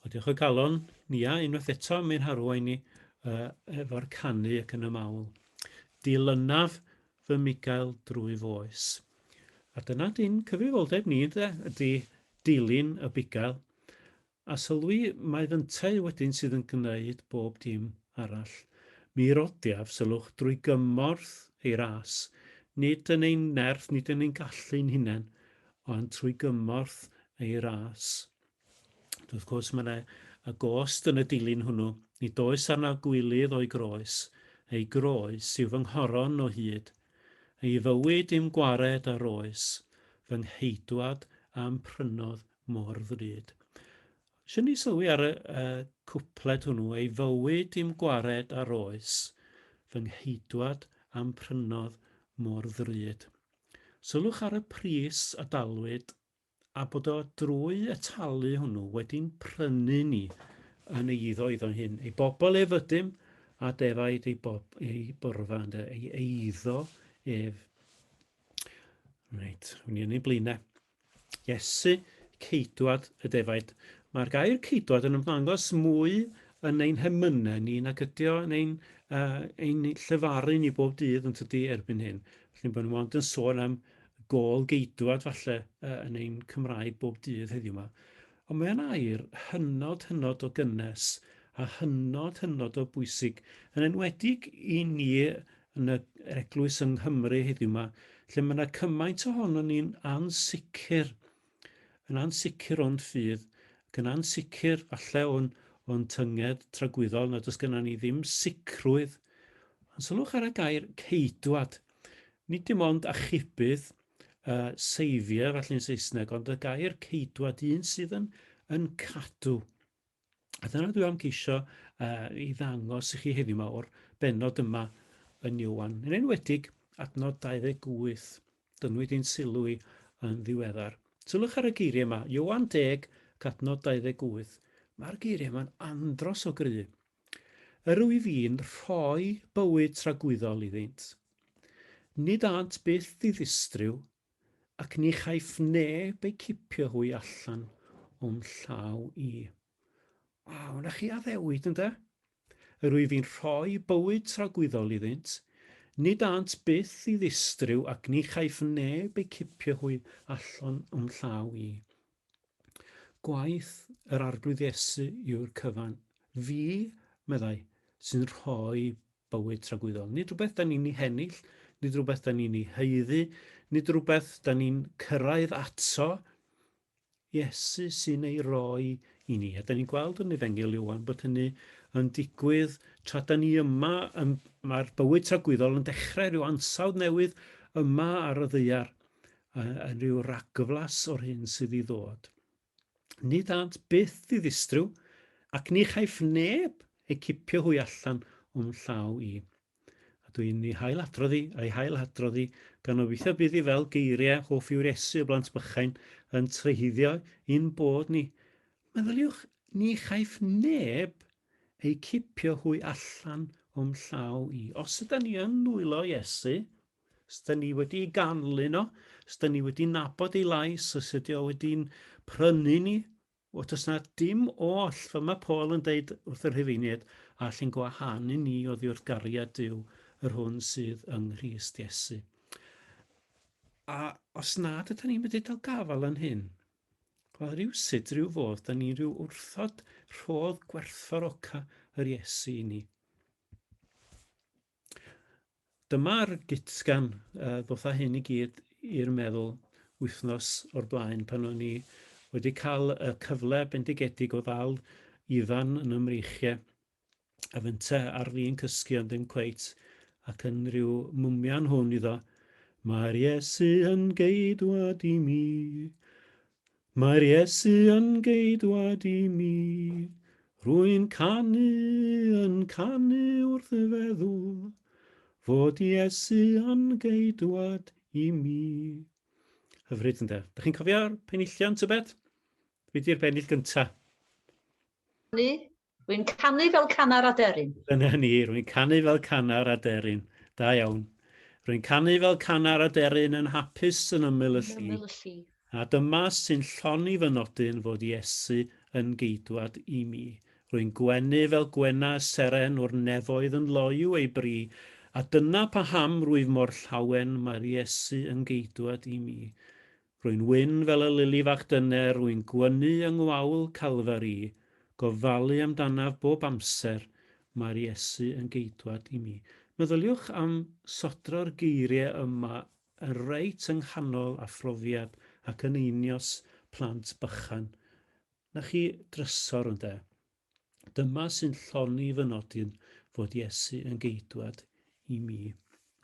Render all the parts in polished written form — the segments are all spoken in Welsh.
O diolch o galon, Nia, unwaith eto am ein harwain ni uh, efo'r canu ac yn y mawl. Dilynaf fy mugail drwy foes. A dyna di'n cyfrifoldeb ni, ynde, ydy dilyn y bugail. A sylwi mai fyntau wedyn sydd yn gwneud bob dim arall. Mi rodiaf, sylwch, drwy gymorth ei ras, nid yn ein nerth, nid yn ein gallu'n hunain, ond trwy gymorth ei ras. Wrth gwrs, mae yna y gost yn y dilyn hwnnw. Nid oes arna gwilydd o'i groes. Ei groes yw fy nghoron o hyd. Ei fywyd i'm gwared a roes, fy ngheidwad a'm prynodd mor ddrud. Eisiau ni sylwi ar y, y cwpled hwnnw, ei fywyd i'm gwared a roes, fy ngheidwad a'm prynodd mor ddrud. Sylwch ar y pris a dalwyd a bod o drwy y talu hwnnw wedi'n prynu ni yn eiddo iddo'n hyn. Ei bobl ef ydym a defaid ei, bob, ei borfa, ynde, ei eiddo ef. Reit, wni yn ei blaenau. Iesu, ceidwad y defaid. Mae'r gair ceidwad yn ymddangos mwy yn ein hemynau ni nag ydy o yn ein, uh, ein llefaru ni bob dydd yn tydi erbyn hyn. Felly bod nhw ond yn sôn am gôl geidwad falle uh, yn ein Cymraeg bob dydd heddiw yma. Ond mae'n air hynod, hynod o gynnes a hynod, hynod o bwysig, yn enwedig i ni yn yr eglwys yng Nghymru heddiw yma, lle mae yna cymaint ohonon ni'n ansicr, yn ansicr o'n ffydd, ac yn ansicr falle o'n, o'n tynged tragwyddol, nad oes gennym ni ddim sicrwydd. Ond sylwch ar y gair ceidwad. Nid dim ond achubydd, uh, saviour falle'n Saesneg, ond y gair ceidwad, un sydd yn, yn cadw. A dyna dwi am geisio uh, i ddangos i chi heddiw yma o'r bennod yma yn Iowan. Yn enwedig adnod 28, dynwyd ein sylw i yn ddiweddar. Sylwch ar y geiriau yma, Iowan 10 ac adnod 28. Mae'r geiriau yma'n andros o gry. Yr wyf fi'n rhoi bywyd tragwyddol iddynt. Nid ânt byth i ddistryw, ac ni chaiff neb eu cipio hwy allan o'm llaw i. Waw, na chi addewid, ynde? Yr wyf fi'n rhoi bywyd tragwyddol iddynt, nid ânt byth i ddistryw ac ni chaiff neb eu cipio hwy allan o'm llaw i. Gwaith yr Arglwydd Iesu yw'r cyfan. Fi, meddai, sy'n rhoi bywyd tragwyddol. Nid rhywbeth da ni'n ei hennill, nid rhywbeth da ni'n ei haeddu, nid rhywbeth da ni'n cyrraedd ato. Iesu sy'n ei roi i ni. A da ni'n gweld yn Efengyl Ioan bod hynny yn digwydd tra da ni yma, mae'r bywyd tragwyddol yn dechrau rhyw ansawdd newydd yma ar y ddaear. yn rhyw ragflas o'r hyn sydd i ddod. Nid ânt byth i ddistryw, ac ni chaiff neb eu cipio hwy allan o'm llaw i. A dwi'n ei hail adrodd i, a'i hail adrodd i, gan obeithio bydd i fel geiriau hoff yw'r Iesu o blant bychain yn treiddio i'n bod ni. Meddyliwch, ni chaiff neb eu cipio hwy allan o'm llaw i. Os yda ni yn nwylo Iesu, Os da ni wedi ei ganlyn o, os da ni wedi nabod ei lais, os ydy o wedi'n prynu ni, wel, does na dim oll, fel mae Paul yn deud wrth y Rhufeiniaid, all ein gwahanu ni oddi wrth gariad Duw, yr hwn sydd yng Nghrist Iesu. A os nad ydyn ni'n medru dal gafael yn hyn, wel rhywsut, rhyw fodd, da ni'n rhyw wrthod rhodd gwerthfawroca yr Iesu i ni. Dyma'r gytgan ddoth â hyn i gyd i'r meddwl wythnos o'r blaen pan o'n i wedi cael y cyfle bendigedig o ddal Ifan yn y mreichiau a fynte ar fin cysgu ond ddim cweit ac yn rhyw mwmian hwn iddo Mae'r Iesu yn geidwad i mi Mae'r Iesu yn geidwad i mi, Rwy'n canu, yn canu wrth feddwl, Fod Iesu yn geidwad i mi. Hyfryd ynde? Dych chi'n cofio'r penillion tybed? Be di'r bennill gynta? Canu, rwy'n canu fel canar aderyn. Dyna ni, rwy'n canu fel canar aderyn. Da iawn. Rwy'n canu fel canar aderyn yn hapus yn ymyl y lli. Ymyl y lli. A dyma sy'n llonni fy nodyn fod Iesu yn geidwad i mi. Rwy'n gwenu fel gwena y seren o'r nefoedd yn loyw ei bri, a dyna paham rwyf mor llawen mae'r Iesu yn geidwad i mi. Rwy'n wyn fel y lili fach dyner, rwy'n gwynnu yng ngwawl Calfari, gofalu amdanaf bob amser, mae'r Iesu yn geidwad i mi. Meddyliwch am sodro'r geiriau yma yn reit yng nghanol a phrofiad ac yn einioes plant bychan. 'Na chi drysor, ynde? Dyma sy'n llonni fy nodyn fod Iesu yn geidwad i mi.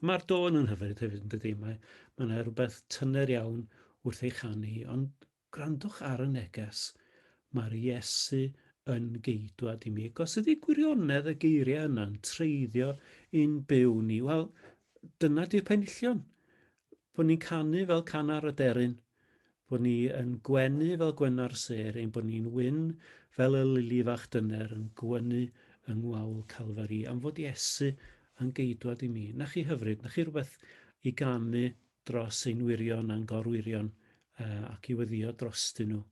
Mae'r dôn yn hyfryd hefyd, yn dydy? Mae, mae yna rhywbeth tyner iawn wrth ei chanu, ond gwrandwch ar y neges. Mae'r Iesu yn geidwad i mi. Ac os ydy gwirionedd y geiriau yna'n treiddio i'n byw ni, wel, dyna di'r penillion. Bod ni'n canu fel can ar y deryn, Bod ni yn gwenu fel gwena'r sêr, ein bod ni'n wyn fel y lili fach dyner yn gwenu yng ngwawl Calfari, am fod Iesu yn geidwad i mi. Na chi hyfryd, na chi rhywbeth i ganu dros ein wirion a'n gorwirion uh, ac i weddio drostyn nhw.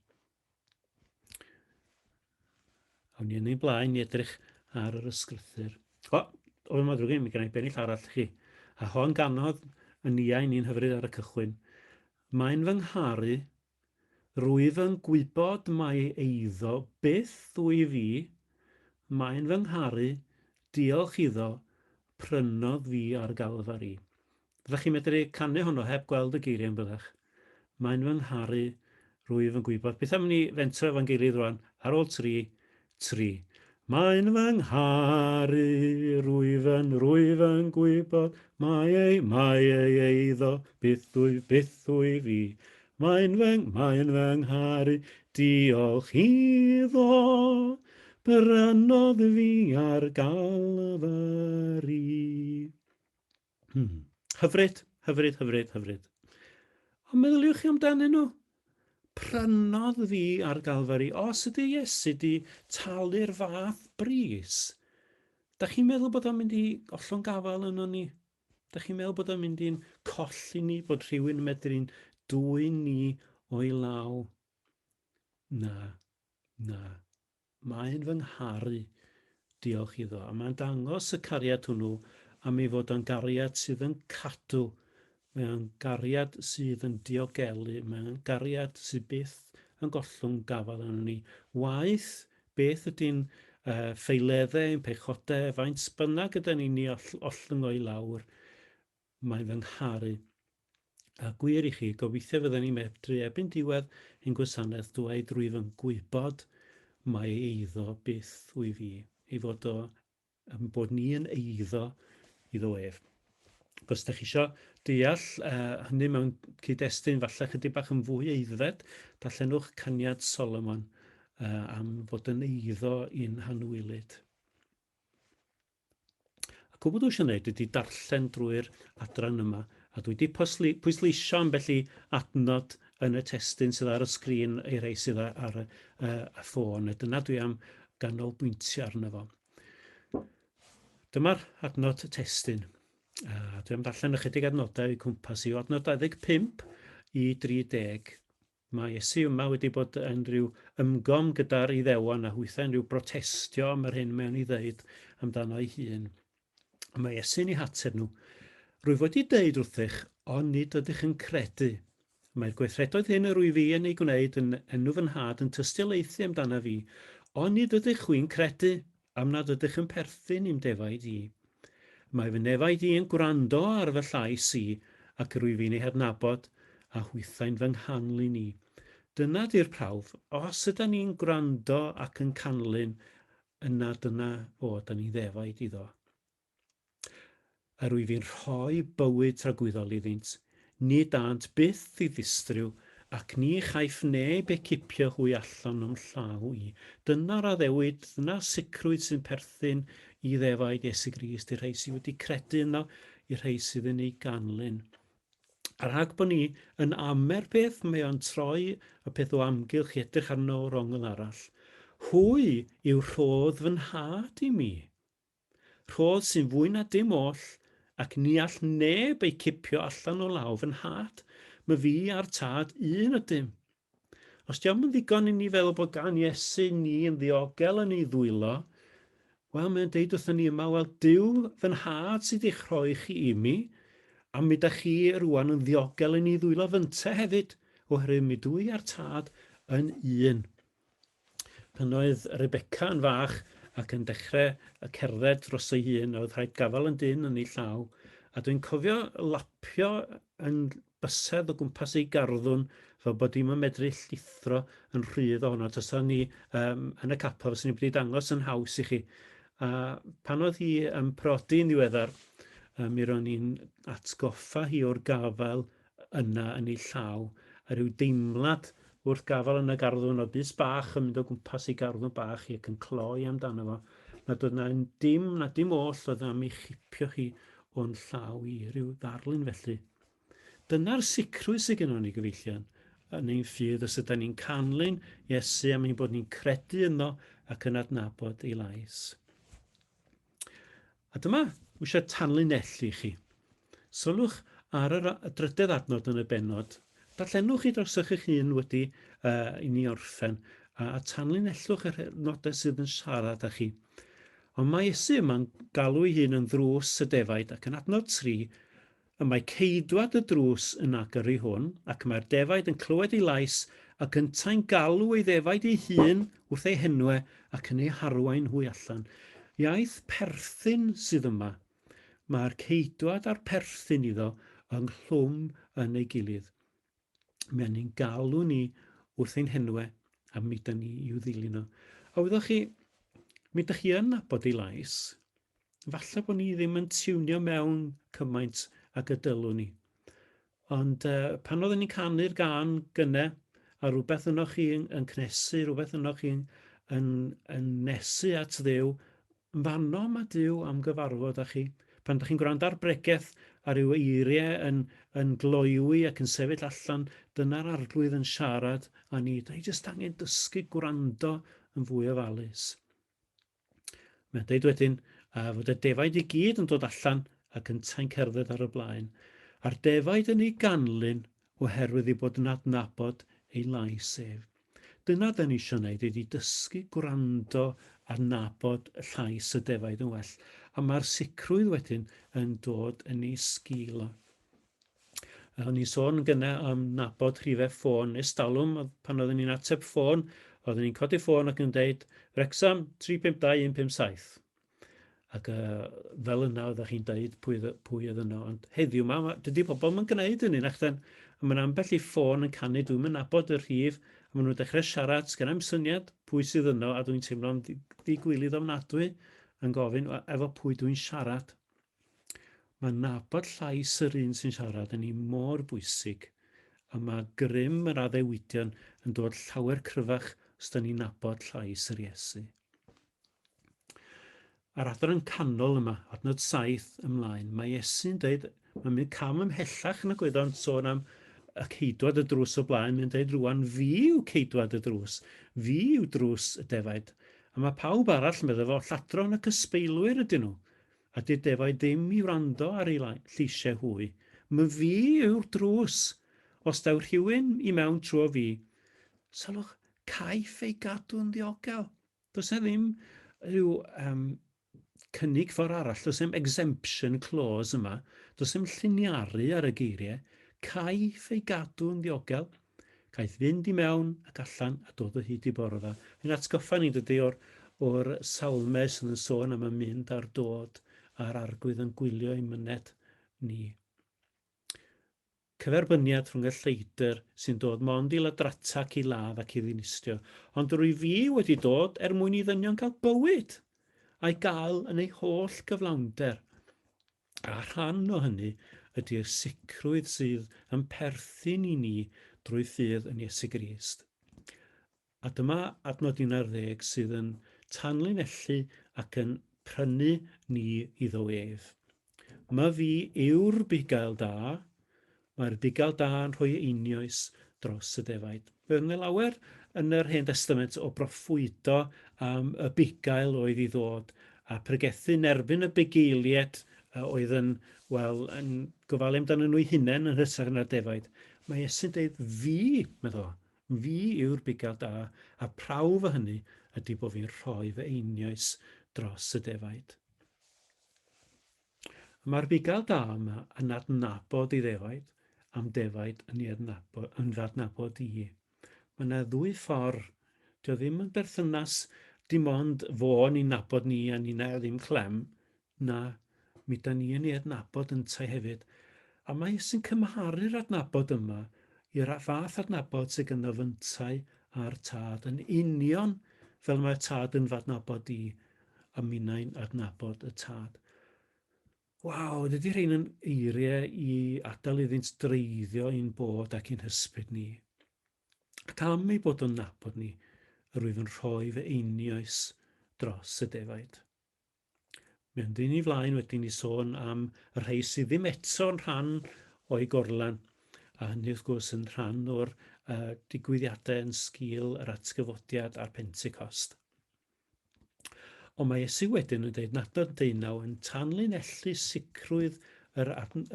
Awn ni yn ein blaen i edrych ar yr ysgrythyr. O, o mae ddrwg gen i, mi gen i bennill arall chi. A hon ganodd y niau ni'n hyfryd ar y cychwyn. Mae'n fy ngharu, rwyf yn gwybod mai eiddo byth wyf fi, mae'n fy ngharu, diolch iddo, prynodd fi ar Galfari. Fyddech chi'n medru canu honno heb gweld y geiriau yn byddech? Mae'n fy ngharu, rwyf yn gwybod. Beth am ni fentro efo'n gilydd rwan, ar ôl tri, tri. Mae'n fy ngharu, rwyf yn, rwyf yn gwybod, mae ei, mae ei eiddo, byth wyf, byth wyf fi. Mae'n fy, mae'n fy ngharu, diolch iddo, brynodd fi ar Galfari. Hmm. Hyfryd, hyfryd, hyfryd, hyfryd. Ond meddyliwch chi amdanyn nhw. Prynodd fi ar Galfari. Os ydy Iesu di talu'r fath bris, da chi'n meddwl bod o'n mynd i ollwng gafael yno ni? Da chi'n meddwl bod o'n mynd i'n colli ni, bod rhywun yn medru'n dwyn ni o'i law? Na, na. Mae'n fy ngharu, diolch iddo, a mae'n dangos y cariad hwnnw am ei fod o'n gariad sydd yn cadw, mae o'n gariad sydd yn diogelu, mae o'n gariad sydd byth yn gollwng gafael arnon ni. Waeth beth ydy'n uh, ffeileddau, ein pechodau, faint bynnag ydy ni'n ei ollwng o'i lawr, Mae'n fy ngharu. A gwir i chi, gobeithio fydden ni'n medru erbyn diwedd ein gwasanaeth dweud rwyf yn gwybod mai ei eiddo byth wyf fi, ei fod o, ein bod ni yn eiddo iddo ef. Ac os ydych chi eisiau deall uh, hynny mewn cyd-destun falle chydig bach yn fwy aeddfed, darllenwch Caniad Solomon uh, am fod yn eiddo i'n hanwylyd. A cwbl dwi eisiau gwneud ydy darllen drwy'r adran yma, a dwi wedi pwysleisio ambell i adnod yn y testun sydd ar y sgrin i rei sydd ar y, y, y ffôn, a dyna dwi am ganolbwyntio arno fo. Dyma'r adnod testun. A dwi am ddarllen ychydig adnodau o'i cwmpas i o adnod 25 i 30. Mae Iesu yma wedi bod yn rhyw ymgom gyda'r Iddewon a hwythau'n rhyw brotestio am yr hyn mae o'n ei ddeud amdano ei hun. A mae Iesu'n eu hateb nhw, Rwyf wedi deud wrthych, ond nid ydych yn credu. Mae'r gweithredoedd hyn yr wyf fi yn eu gwneud yn enw fy nhad yn tystiolaethu amdanaf fi, ond nid ydych chwi'n credu. Am nad ydych yn perthyn i'm defaid i. Mae fy nefaid i yn gwrando ar fy llais i, ac yr wyf i'n eu hadnabod, a hwythau'n fy nghanlyn i. Dyna 'di'r prawf, os ydan ni'n gwrando ac yn canlyn, yna dyna fo, 'dan ni'n ddefaid iddo. Yr wyf i'n rhoi bywyd tragwyddol iddynt, nid ânt byth i ddistryw, ac ni chaiff neb eu cipio hwy allan o'm llaw i. Dyna'r addewid, dyna'r sicrwydd sy'n perthyn i ddefaid Iesu Grist, i'r rhai sydd wedi credu ynddo, i'r rhai sydd yn ei ganlyn. A rhag bod ni yn amer peth, mae o'n troi y peth o amgylch i edrych arno o'r ongl arall. Hwy yw rhodd fy nhad i mi. Rhodd sy'n fwy na dim oll, ac ni all neb eu cipio allan o law fy nhad. My fi a'r tad un ydym. Os diom yn ddigon i ni feddwl bod gan Iesu ni yn ddiogel yn ei ddwylo, wel, mae'n deud wrthyn ni yma, wel, Duw fy nhad sydd eich rhoi chi i mi, a mi da chi rwan yn ddiogel yn ei ddwylo fynte hefyd, oherwydd mi dwi a'r tad yn un. Pan oedd Rebecca yn fach ac yn dechrau y cerdded dros ei hun, oedd rhaid gafael yn dyn yn ei llaw, a dwi'n cofio lapio yn bysedd o gwmpas ei garddwn fel bod dim yn medru llithro yn rhydd ohono. Tasa ni um, yn y capel, fyswn ni wedi dangos yn haws i chi. A pan oedd hi yn prodi yn ddiweddar, um, mi ro'n i'n atgoffa hi o'r gafael yna yn ei llaw, a rhyw deimlad wrth gafael yn y garddwn, oedd bys bach yn mynd o gwmpas ei garddwn bach hi ac yn cloi amdano fo, nad oedd na dim, na dim oll oedd am ei chipio hi o'n llaw i, rhyw ddarlun felly. Dyna'r sicrwydd sydd gennon ni, gyfeillion, yn ein ffydd os ydyn ni'n canlyn Iesu am ein bod ni'n credu ynddo ac yn adnabod ei lais. A dyma, dwi eisiau tanlinellu i chi. Sylwch ar yr drydedd adnod yn y bennod. Darllenwch chi drosoch eich hun wedi uh, i ni orffen, a, a tanlinellwch yr nodau sydd yn siarad â chi. Ond mae Iesu yma'n galw ei hun yn ddrws y defaid ac yn adnod 3, Y mae ceidwad y drws yn agor i hwn, ac mae'r defaid yn clywed ei lais, ac yntau'n galw ei ddefaid ei hun wrth eu henwe ac yn eu harwain hwy allan. Iaith perthyn sydd yma. Mae'r ceidwad a'r perthyn iddo ynghlwm yn ei gilydd. Mae ni'n galw ni wrth ein henwe a mi da ni i'w ddilyn o. A wyddoch chi, mi ydych chi yn nabod ei lais, Falle bod ni ddim yn tiwnio mewn cymaint ag y dylwn ni. Ond uh, pan oeddwn ni'n canu'r gân gynne, a rhywbeth yno chi yn, yn cnesu, rhywbeth yno chi yn, yn, yn nesu at Dduw, yn fanno mae Duw am gyfarfod â chi. Pan ydych chi'n gwrando ar bregeth a rhyw eiriau yn, yn gloywi ac yn sefyll allan, dyna'r arglwydd yn siarad â ni. Da ni jyst angen dysgu gwrando yn fwy ofalus. Mae'n deud wedyn fod y defaid i gyd yn dod allan ac yntau'n cerdded ar y blaen, a'r defaid yn ei ganlyn oherwydd ei bod yn adnabod ei lais ef. Dyna da ni eisiau gwneud, ydy dysgu gwrando a nabod llais y defaid yn well, a mae'r sicrwydd wedyn yn dod yn ei sgil o. O'n i'n sôn gynna am nabod rhifau ffôn. Ers talwm, pan oeddwn ni'n ateb ffôn, oeddwn ni'n codi ffôn ac yn deud, Wrexham 352157. Ac uh, fel yna oeddech chi'n deud pwy, pwy oedd yno. Ond heddiw yma, ma, dydy pobl yn gwneud hynny, nachden. A mae'n ambell i ffôn yn canu, dwi'n mynd nabod y rhif, a maen nhw'n dechrau siarad, sgen i'm syniad pwy sydd yno, a dwi'n teimlo'n ddigwilydd ofnadwy yn gofyn efo pwy dwi'n siarad. Mae nabod llais yr un sy'n siarad yn un mor bwysig, a mae grym yr addewidion yn dod llawer cryfach os da ni'n nabod llais yr Iesu. A'r adran canol yma, adnod 7 ymlaen, mae Iesu'n dweud, mae'n mynd cam ymhellach nag oedd o'n sôn am y ceidwad y drws o blaen, mae'n dweud rwan, fi yw ceidwad y drws, fi yw drws y defaid. A mae pawb arall, meddai fo, lladron ac ysbeilwyr ydyn nhw. A dy'r defaid ddim i wrando ar ei lleisiau hwy. My fi yw'r drws. Os daw rhywun i mewn trwy fi, sylwch, caiff ei gadw'n ddiogel. Does 'na ddim rhyw um, cynnig ffordd arall, does ddim exemption clause yma, does ddim lliniaru ar y geiriau. Caiff ei gadw'n ddiogel. Caiff fynd i mewn ac allan a dod o hyd i borfa. Mae'n atgoffa ni, dydy, o'r, or salmau sydd yn sôn am y mynd a'r dod a'r arglwydd yn gwylio ein myned ni. Cyferbyniad rhwng y lleidr sy'n dod mond i ladrata ac i ladd ac i ddinistrio, ond rwy fi wedi dod er mwyn i ddynion gael bywyd, a'i gael yn ei holl gyflawnder. A rhan o hynny ydy'r sicrwydd sydd yn perthyn i ni drwy ffydd yn Iesu Grist. A dyma adnod 11 sydd yn tanlinellu ac yn prynu ni iddo ef. Mae fi yw'r bugail da, Mae'r bugail da yn rhoi einioes dros y defaid. Fe oedd yna lawer yn yr Hen Destament o broffwydo am y bugail oedd i ddod, a pregethu yn erbyn y bugeiliaid oedd yn, wel, yn gofalu amdanyn nhw'u hunain yn hytrach na'r defaid. Mae Iesu'n deud, fi, meddo, Fi yw'r bugail da, a prawf o hynny ydy bod fi'n rhoi fy einioes dros y defaid. Mae'r bugail da yma yn adnabod ei ddefaid, a'm defaid yn ei adnabod, yn fy adnabod i. Mae yna ddwy ffordd. Dio ddim yn berthynas dim ond fo yn ei nabod ni a ninnau ddim clem. Na, mi da ni yn ei adnabod yntau hefyd. A mae sy'n cymharu'r adnabod yma i'r fath adnabod sydd ganddo fyntau a'r tad yn union fel mae'r tad yn fy adnabod i a minnau'n adnabod y tad. Waw, dydy rhain yn eiriau i adael iddynt dreiddio ein bod ac ein hysbryd ni. Ac am ei bod o'n nabod ni, yr wyf yn rhoi fy einioes dros y defaid. Mae o'n dyn i flaen wedyn i sôn am y rhai sydd ddim eto'n rhan o'i gorlan, a hynny wrth gwrs yn rhan o'r uh, digwyddiadau yn sgil yr atgyfodiad a'r Pentecost. Ond mae Iesu wedyn yn dweud nad oedd deunaw yn tanlinellu sicrwydd yr,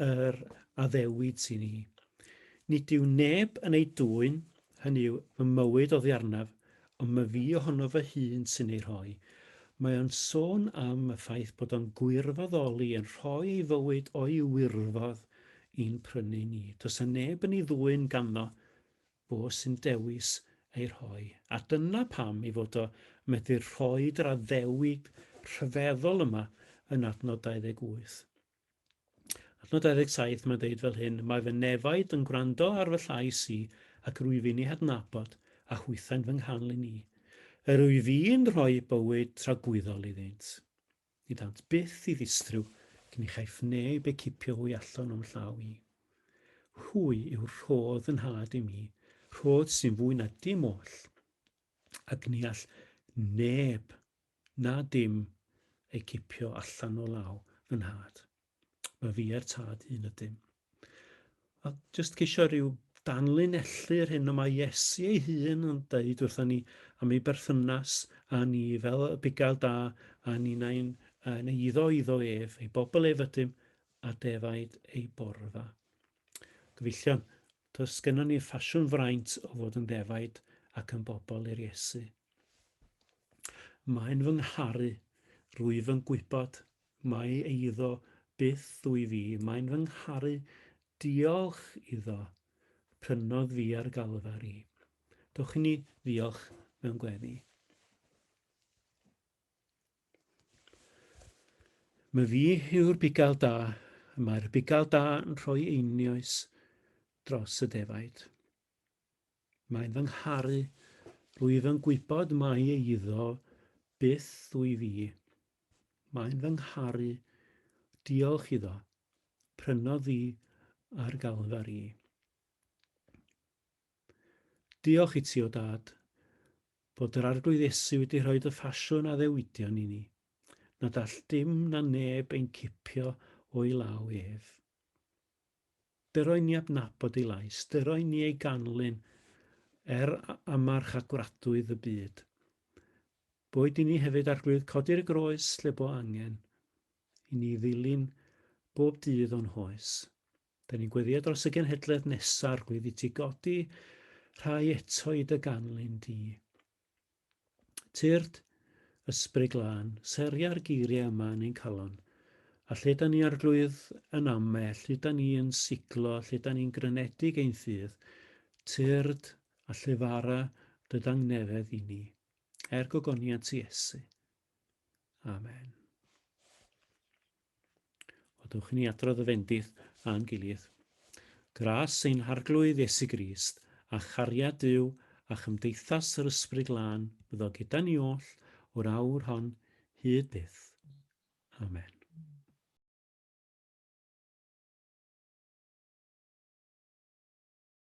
yr addewid sy'n ni. Nid yw neb yn ei dwyn, hynny yw, fy mywyd oddi arnaf, ond mae fi ohono fy hun sy'n ei rhoi. Mae o'n sôn am y ffaith bod o'n gwirfoddoli, yn rhoi ei fywyd o'i wirfodd i'n prynu ni. Does 'na neb yn ei ddwyn ganddo, Fo sy'n dewis ei rhoi. A dyna pam ei fod o medru rhoid yr addewid rhyfeddol yma yn adnod 28. Adnod 27, mae'n deud fel hyn, Mae fy nefaid yn gwrando ar fy llais i, ac rwyf i'n ei hadnabod, a hwythau'n fy nghanlyn i. Yr wyf i'n rhoi bywyd tragwyddol iddynt. Ni ddant byth i ddistryw, ac ni chaiff neb eu cipio hwy allan o'm llaw i. Hwy yw'r rhodd yn nhad i mi, rhodd sy'n fwy na dim oll, ac ni all neb na dim eu cipio allan o law fy nhad. Mae fi a'r tad un ydym. A jyst ceisio rhyw danlinellu'r hyn y mae Iesu ei hun yn deud wrthon ni am ei berthynas â ni fel y bugail da a ninnau'n yn eiddo iddo ef, ei bobl ef ydym, a defaid ei borfa. Gyfeillion, does gennon ni ffasiwn fraint o fod yn ddefaid ac yn bobl i'r Iesu. Mae'n fy ngharu, rwyf yn gwybod Mae eiddo byth ddwy fi, mae'n fy ngharu, diolch iddo, prynodd fi ar Galfari. Dowch i ni ddiolch mewn gweddi. Mae fi yw'r bugail da, y mae'r bugail da yn rhoi einioes dros y defaid. Mae'n fy ngharu, rwyf yn gwybod mai eiddo byth ddwy fi. Mae'n fy ngharu, diolch iddo, prynodd fi ar Galfari. Diolch i ti, o Dad, bod yr Arglwydd Iesu wedi rhoi dy ffasiwn addewidion i ni, nad all dim na neb ein cipio o'i law ef. Dyroi ni adnabod ei lais, dyroi ni ei ganlyn, er amarch a gwradwydd y byd. Boed i ni hefyd, Arglwydd, codi'r groes lle bo angen, i ni ddilyn bob dydd o'n hoes. Da ni'n gweddio dros y genhedlaeth nesaf, Arglwydd, i ti godi rhai eto i dy ganlyn di. Tyrd, Ysbryd Glân, seria'r geiriau yma yn ein calon. A lle da ni Arglwydd yn ame, lle da ni yn siglo, lle da ni'n grynedig ein ffydd, tyrd a llefara dy dangnefedd i ni. Er gogoniant Iesu. Amen. O dewch i ni adrodd y fendith a'n gilydd. Gras ein Harglwydd Iesu Grist, a chariad Duw, a chymdeithas yr Ysbryd Glân fyddo gyda ni oll o'r awr hon hyd byth. Amen.